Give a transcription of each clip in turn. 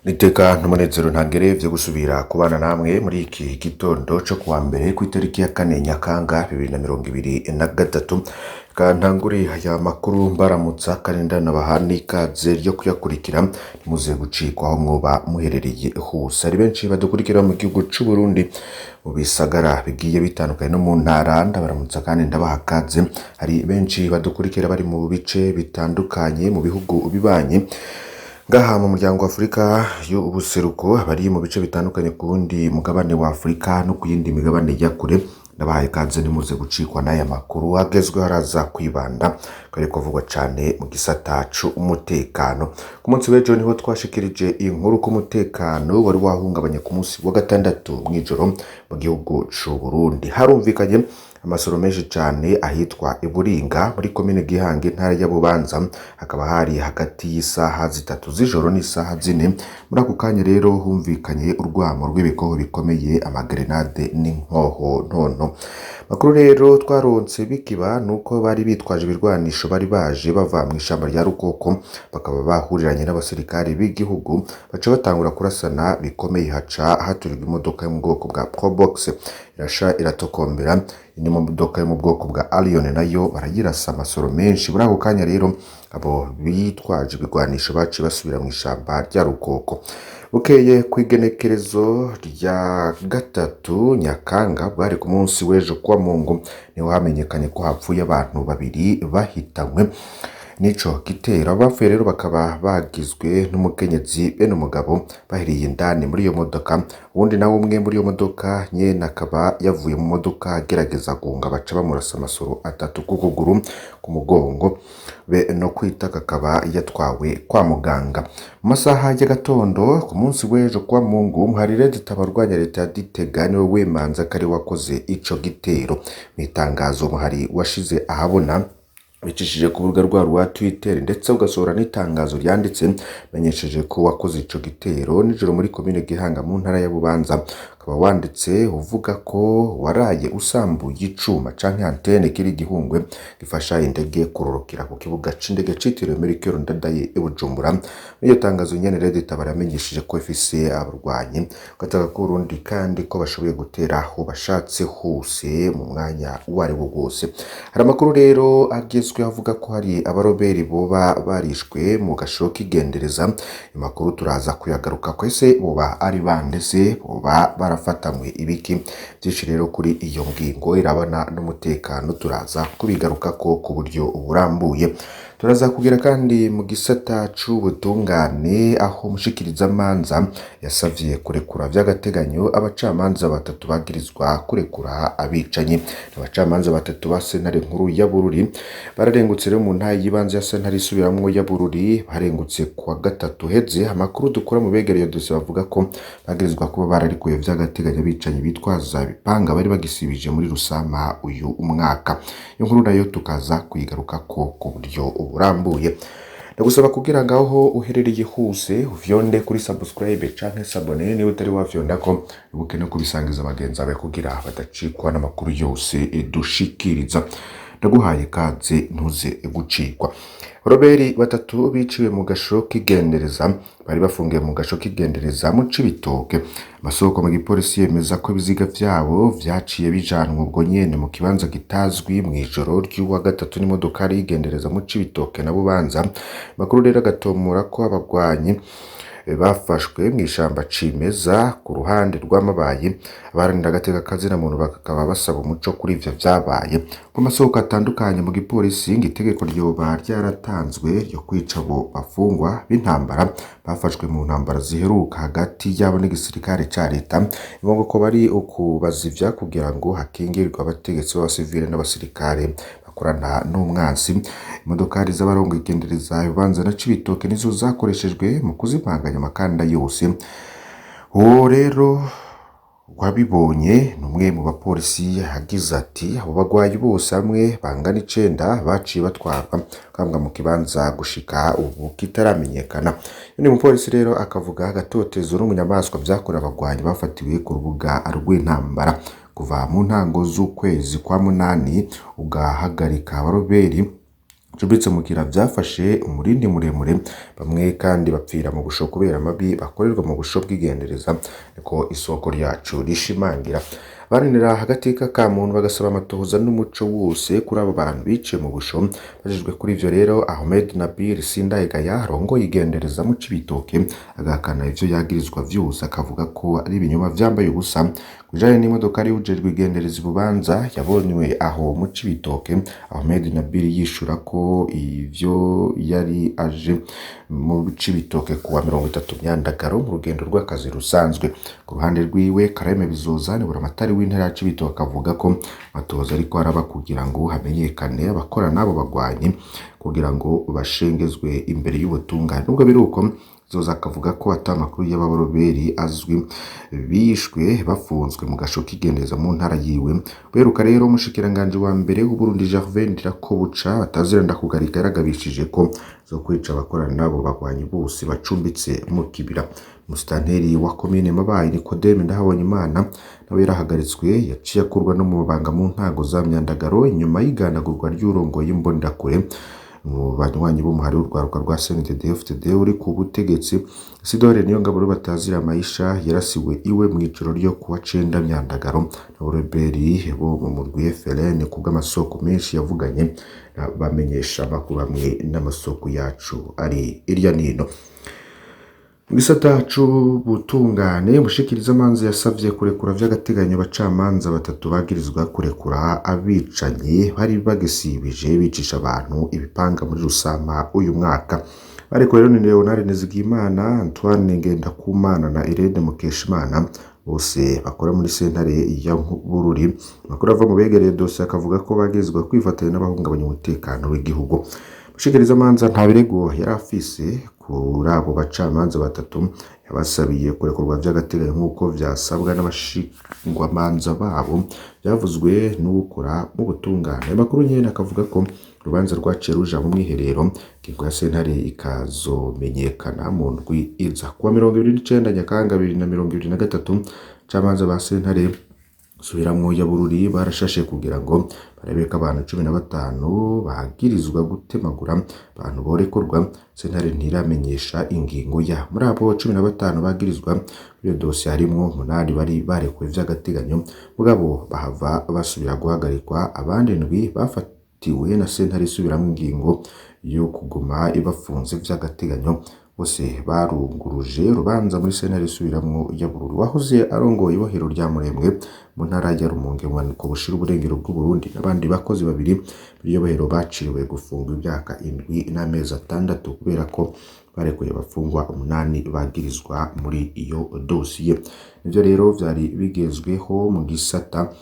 Niteka n'umunezero ntangere vyo gusubira kubana namwe muri iki gitondo co kuwa mbere kw'itariki ya 4 Nyakanga 2023. Reka ntangure aya makuru mbaramutsa kandi ndanabaha n'ikaze ryo kuyakurikira, ntimuze gucikwa aho mwoba muherereye hose. Hari benshi badukurikira mu gihugu c'u Burundi mu bisagara bigiye bitandukanye no mu ntara, ndabaramutsa kandi ndabaha ikaze. Hari benshi badukurikira bari mu bice bitandukanye mu bihugu bibanyi ngaha mu muryango wa Afurika y'ubuseruko, abari mu bice bitandukanye ku wundi mugabane wa Afurika no ku yindi migabane ya kure, ndabahaye ikaze, ntimuze gucikwa n'aya makuru agezweho araza kwibanda kariko avugwa cane mu gisata c'umutekano. Ku munsi w'ejo niho twashikirije inkuru ko umutekano wari wahungabanye ku munsi wa gatandatu mw'ijoro mu gihugu c'u Burundi. Harumvikanye amasoro menshi cane ahitwa Iburinga muri komine Gihanga, intara ya Bubanza, hakaba hari hagati y'isaha 3 z'ijoro n'isaha 4. Muri ako kanya rero humvikanye urwamo rw'ibikoho bikomeye, amagerenade n'inkoho ntonto. Makuru rero twaronse bikiba nuko bari bitwaje ibirwanisho, bari baje bava mw'ishamba rya Rukoko, bakaba bahuriranye n'abasirikare b'igihugu, baca batangura kurasana bikomeye, haca haturirwa imodoka yo mu bwoko bwa Probox irasha iratokombera, indi modoka yo mu bwoko bwa Allion nayo barayirasa amasoro menshi. Muri ako kanya rero abo bitwaje ibigwanisho baciye basubira mw'ishamba rya Rukoko. Bukeye kw'igenekerezo rya 3 Nyakanga, bwari ku munsi w'ejo kuwa Mungu, niho hamenyekanye ko hapfuye abantu babiri bahitanywe n'ico gitero. Abapfuye rero bakaba bagizwe n'umukenyezi be n'umugabo bahiriye indani muri iyo modoka, uwundi nawe umwe muri iyo modoka nyene akaba yavuye mu modoka agerageza guhunga, baca bamurasa amasoro 3 ku kuguru, ku mugongo be no kwitaka, akaba yatwawe kwa muganga. Mu masaha y'agatondo ku munsi w'ejo kuwa Mungu, umuharire abarwanya leta ya Gitega niwe wemanza ko ari wakoze ico gitero. Mw'itangazo umuhari washize ahabona bicishije ku rubuga rwabo rwa Twitter, ndetse ugasohora n'itangazo ryanditse, menyesheje ko wakoze ico gitero nijoro muri komine Gihanga mu ntara ya Bubanza, ukaba wanditse uvuga ko waraye usambuye icuma canke antene kiri Gihungwe gifasha indege kurorokera ku kibuga c'indege citiriwe Melchior Ndadaye i Bujumbura. Muri iryo tangazo nyene Red Tabara yamenyesheje ko ifise abarwanyi gataka ko Burundi kandi ko bashoboye gutera aho bashatse hose mu mwanya uwo ari wo wose. Hari amakuru rero agezweho avuga ko hari abaroberi boba barishwe mu gasho k'igendereza. Amakuru turaza kuyagaruka kwese, boba ari bande se, boba barafatanywe ibiki? Byinshi rero kuri iyo ngingo irabana n'umutekano turaza kubigarukako ku buryo burambuye. Turaza kugera kandi mu gisata c'ubutungane, aho umushikirizamanza yasavye kurekura vy'agateganyo abacamanza batatu bagirizwa kurekura abicanyi. Abacamanza batatu ba sentare nkuru ya Bururi bararengutse rero mu ntara y'ibanze ya sentare isubiramwo ya Bururi, barengutse kuwa gatatu heze. Amakuru dukura mu begereye dosiye bavuga ko bagirizwa kuba bararekuye vy'agateganyo abicanyi bitwaza ibipanga bari bagisibije muri Rusama uyu mwaka. Iyo nkuru nayo tukaza kuyigarukako ku buryo burambuye. Ndagusaba kugira ngo aho uherereye hose ufyonde kuri subscribe canke s'abonner niba utari wafyondako, ibuke no kubisangiza bagenzi bawe kugira badacikwa n'amakuru yose dushikiriza. Ndaguhaye ikaze, ntuze gucikwa. Roberi batatu biciwe mu gasho k'igendereza, bari bafungiye mu gasho k'igendereza mu Cibitoke. Amasoko mu gipolisi yemeza ko ibiziga vyabo vyaciye bijanwa ubwo nyene mu kibanza kitazwi mw'ijoro ry'uwa gatatu n'imodokari y'igendereza mu Cibitoke na Bubanza. Amakuru rero agatomora ko abagwanyi bafashwe mw'ishamba cimeza ku ruhande rw'amabayi. Abaharanira agateka kazina muntu bakaba basaba umuco kuri ivyo vyabaye. Ku masoko atandukanye mu gipolisi, ngo itegeko ryoba ryaratanzwe ryo kwica abo bafungwa b'intambara bafashwe mu ntambara ziheruka hagati yabo n'igisirikare ca leta, ngo ko bari ukubazivya kugira ngo hakingirwe abategetsi b'abasivile n'abasirikare bakorana n'umwansi. Imodokari z'abarongo igendereza Bubanza na Cibitoke nizo zakoreshejwe mu kuzimanganya amakanda yose. Uwo rero wabibonye ni umwe mu bapolisi, yagize ati: abo bagwayi bose hamwe bangana 9 baciye batwarwa kambwa mu kibanza gushika ubu kitaramenyekana. Uyu mupolisi rero akavuga agatotezo n'umunyamaswa vyakorewe abagwanyi bafatiwe ku rubuga rw'intambara kuva mu ntango z'ukwezi kwa munani, ugahagarika abaroberi Cumbitse mu kira vyafashe umurindi muremure, bamwe kandi bapfira mu busho kubera amabi bakorerwa mu busho bw'igendereza, niko isoko ryacu rishimangira. Baharanira agateka ka muntu bagasaba amatohoza n'umuco wose kuri abo bantu biciwe mu busho. Bajejwe kuri ivyo rero, Ahmed Nabil Sindayigaya arongoye igendereza mu Cibitoke agahakana ivyo yagirizwa vyose, akavuga ko ari ibinyoma vyambaye ubusa. Kubijanye n'imodokari y'uwujejwe igendereza i Bubanza yabonywe aho mu Cibitoke, Ahmed Nabil yishura ko ivyo yari aje mu Cibitoke kuwa 30 Myandagaro mu rugendo rw'akazi rusanzwe. Ku ruhande rwiwe, Kareme Bizoza ni buramatari w'intara ya Cibitoke avuga ko amatohoza ariko araba kugira ngo hamenyekane abakora n'abo bagwanyi kugira ngo bashengezwe imbere y'ubutungane. Nubwo biri uko, Bizoza akavuga ko ata makuru y'abaroberi azwi bishwe bafunzwe mu gasho k'igendereza mu ntara yiwe. Uheruka rero umushikiranganji wa mbere w'Uburundi Gervais Ndirakobuca batazira Ndakugarika yaragabishije ko zo kwica abakorana n'abo bagwanyi bose bacumbitse mu kibira. Umusitanteri wa komine Mabayi Nikodeme Ndahabonimana nawe yarahagaritswe, yaciye akurwa no mu mabanga mu ntango za Myandagaro inyuma y'igandagurwa ry'urongoye imbonerakure mu banywanyi b'umuhari w'urwaruka rwa CNDD-FDD uri ku butegetsi. Isidore Niyongabo batazira Maisha yarasiwe iwe mw'ijoro ryo kuwa cenda Myandagaro n'abaroberi bo mu murwi FLN kubw'amasoko menshi yavuganye bamenyesha amakuru hamwe n'amasoko yacu ari irya nino. Mu gisata c'ubutungane, umushikirizamanza yasavye kurekura vy'agateganyo abacamanza batatu bagirizwa kurekura abicanyi bari bagisibije bicisha abantu ibipanga muri Rusama uyu mwaka. Barekuwe rero ni Leonard Nizigiyimana, Antoine Ngendakumana na Irene Mukeshimana, bose bakora muri sentare ya Bururi. Amakuru ava mu begereye dosiye akavuga ko bagirizwa kwifatanya n'abahungabanya umutekano w'igihugu. Umushikirizamanza nta birego yari afise kuri abo bacamanza batatu, yabasabiye kurekurwa vy'agateganyo nk'uko vyasabwa n'abashingwamanza babo, vyavuzwe n'uwukora mu butungane. Ayo makuru nyene akavuga ko urubanza rwaciye ruja mu mwiherero, ingingo ya sentare ikazomenyekana mu ndwi iza. Kuwa 29 Nyakanga 2023, abacamanza ba sentare subiramwo ya Bururi barashashe kugira ngo barebe ko abantu 15 bagirizwa gutemagura abantu borekurwa. Sentare ntiramenyesha ingingo ya muri abo 15 bagirizwa muri iyo dosiye harimwo 8 bari barekuwe vy'agateganyo, mugabo bahava basubira guhagarikwa. Abandi 7 bafatiwe na sentare isubiramwo ingingo yo kuguma ibafunze vy'agateganyo, bose barunguruje urubanza muri sentare isubiramwo ya Bururi. Uwahoze arongoye ibohero rya Muremwe mu ntara ya Rumonge mu bumanuko bushira uburengero bw'Uburundi n'abandi bakozi babiri b'iryo bohero baciriwe gufungwa imyaka 7 n'amezi 6 kubera ko barekuye abafungwa 8 bagirizwa muri iyo dosiye. Nivyo rero vyari bigezweho mu gisata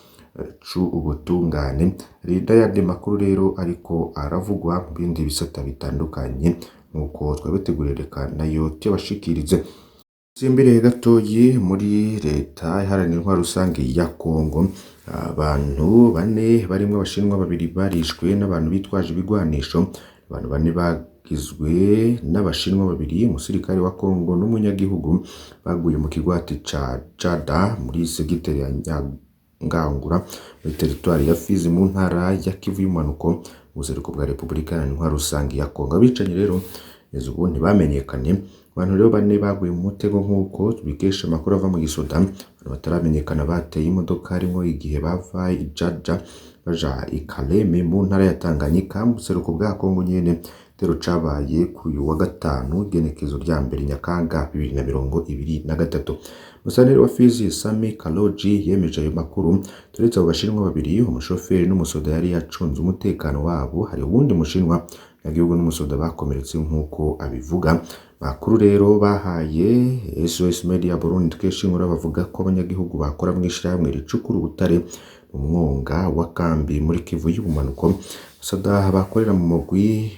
c'ubutungane. N'ayandi makuru rero ariko aravugwa mu bindi bisata bitandukanye nk'uko twabiteguriye, reka nayo tuyabashikirize. Simbire gatoyi muri leta iharanira intwaro rusange ya Kongo, abantu bane barimwo abashinwa babiri barishwe n'abantu bitwaje ibigwanisho. Abantu bane bagizwe n'abashinwa babiri, umusirikare wa Kongo n'umunyagihugu baguye mu kigwati ca Jada muri segiteri ya Nyangangura muri teritwari ya Fizi mu ntara ya Kivu y'ubumanuko mu buseruko bwa Repubulika Iharanira Intwaro Rusange ya Kongo. Abicanyi rero kugeza ubu ntibamenyekanye. Abantu rero bane baguye mu mutego nk'uko tubikesha amakuru ava mu gisoda. Abantu bataramenyekana bateye imodoka harimwo igihe bava i Jaja baja i Kalemi mu ntara ya Tanganyika mu buseruko bwa Kongo nyene. Igitero cabaye kuri uyu wa gatanu igenekerezo rya mbere Nyakanga 2023. Umusaneri wa Fizi Sami Kaloji yemeje ayo makuru. Turetse abo bashinwa babiri, umushoferi n'umusoda yari yacunze umutekano wabo, hari uwundi mushinwa nyagihugu n'umusoda bakomeretse nk'uko abivuga. Makuru rero bahaye SOS Media Burundi twesha inkuru bavuga ko abanyagihugu bakora mw'ishirahamwe ricukura ubutare mu mwonga wa Kambi muri Kivu y'ubumanuko, Sada bakorera mu mugwi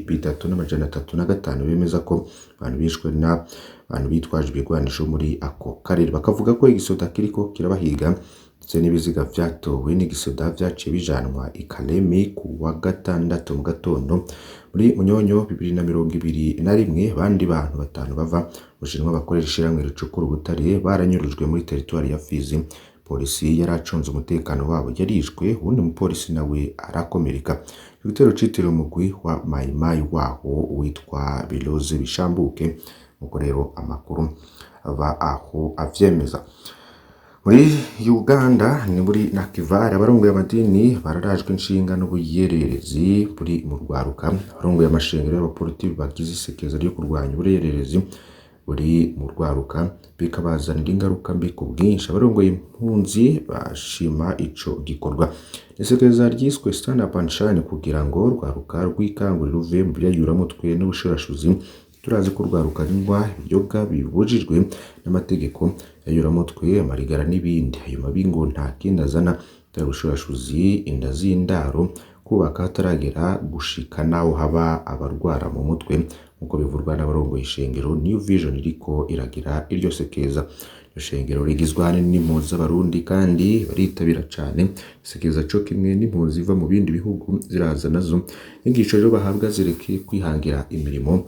w'3305 bemeza ko abantu bishwe na abantu bitwaje ibigwanisho muri ako karere, bakavuga ko igisoda kiriko kirabahiga ndetse n'ibiziga vyatowe n'igisoda vyaciye bijanwa i Kalemi ku wa gatandatu mu gatondo. Muri Munyonyo 2021, abandi bantu batanu bava mu Bushinwa bakorera ishirahamwe ricukura ubutare baranyurujwe muri teritwari ya Fizi. Polisi yari acunze umutekano wabo yarishwe, uwundi mupolisi nawe arakomereka. Igitero citiriwe umugwi wa Mayimayi waho witwa Biloze Bishambuke, nkuko rero amakuru ava aho avyemeza. Muri Uganda ni muri Nakivale, abarongoye amadini bararajwe inshinga n'ubuyererezi buri mu rwaruka. Abarongoye amashengero y'abapolitiki bagize isekeza ryo kurwanya uburererezi buri mu rwaruka, bikabazanira ingaruka mbi ku bwinshi. Abarongoye impunzi bashima ico gikorwa. Isekeza ryiswe Stand Up and Shine kugira ngo urwaruka rwikangurire ruve mu vyayuramutwe n'ubushurashuzi. Turazi ko urwaruka runywa ibiyoga bibujijwe n'amategeko, ayuramutwe, amarigara n'ibindi. Ayo mabi ngo nta kindi azana atari ubushurashuzi, inda z'indaro, kubaka hataragera, gushika n'aho haba abarwara mu mutwe, nk'uko bivurwa n'abarongoye ishengero New Vision iriko iragira iryo sekeza. Iryo shengero rigizwe ahanini n'impunzi z'Abarundi kandi baritabira cane isekeza co kimwe n'impunzi ziva mu bindi bihugu ziraza nazo. Inyigisho rero bahabwa zerekeye kwihangira imirimo,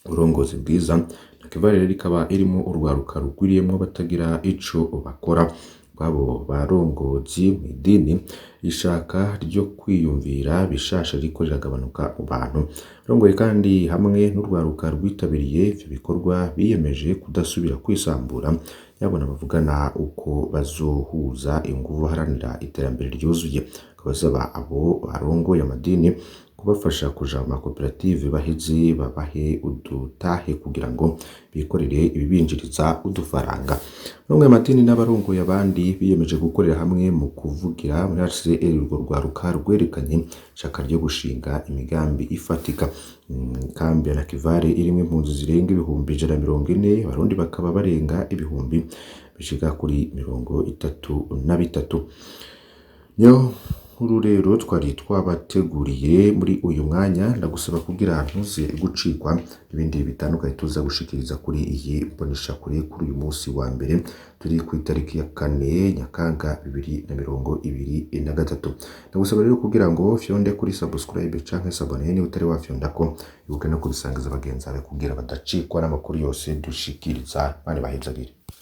uburongozi bwiza. Nakivale rero ikaba irimwo urwaruka rugwiriyemwo abatagira ico bakora. Kw'abo barongozi mw'idini, ishaka ryo kwiyumvira bishasha ririko riragabanuka mu bantu. Abarongoye kandi hamwe n'urwaruka rwitabiriye ivyo bikorwa biyemeje kudasubira kwisambura, yabona bavugana uko bazohuza inguvu baharanira iterambere ryuzuye. Bakaba basaba abo barongoye amadini kubafasha kuja mu makoperative baheze babahe udutahe kugira ngo bikorere ibibinjiriza udufaranga. Abarongoye amadini n'abarongoye abandi biyemeje gukorera hamwe mu kuvugira muri HCR urwo rwaruka rwerekanye ishaka ryo gushinga imigambi ifatika. Kambi ya Nakivale irimwo impunzi zirenga 140,000, Abarundi bakaba barenga ibihumbi bishika kuri 33. Niyo nkuru rero twari twabateguriye muri uyu mwanya. Ndagusaba kugira ntuze gucikwa ibindi bitandukanye tuza gushikiriza kuri iyi mboneshakure kuri uyu munsi wa mbere turi ku itariki ya 4 Nyakanga 2023. Ndagusaba rero kugira ngo fyonde kuri subscribe canke s'abonner niba utari wafyondako, ibuke no kubisangiza bagenzi bawe kugira badacikwa n'amakuru yose dushikiriza. Imana ibahezagire.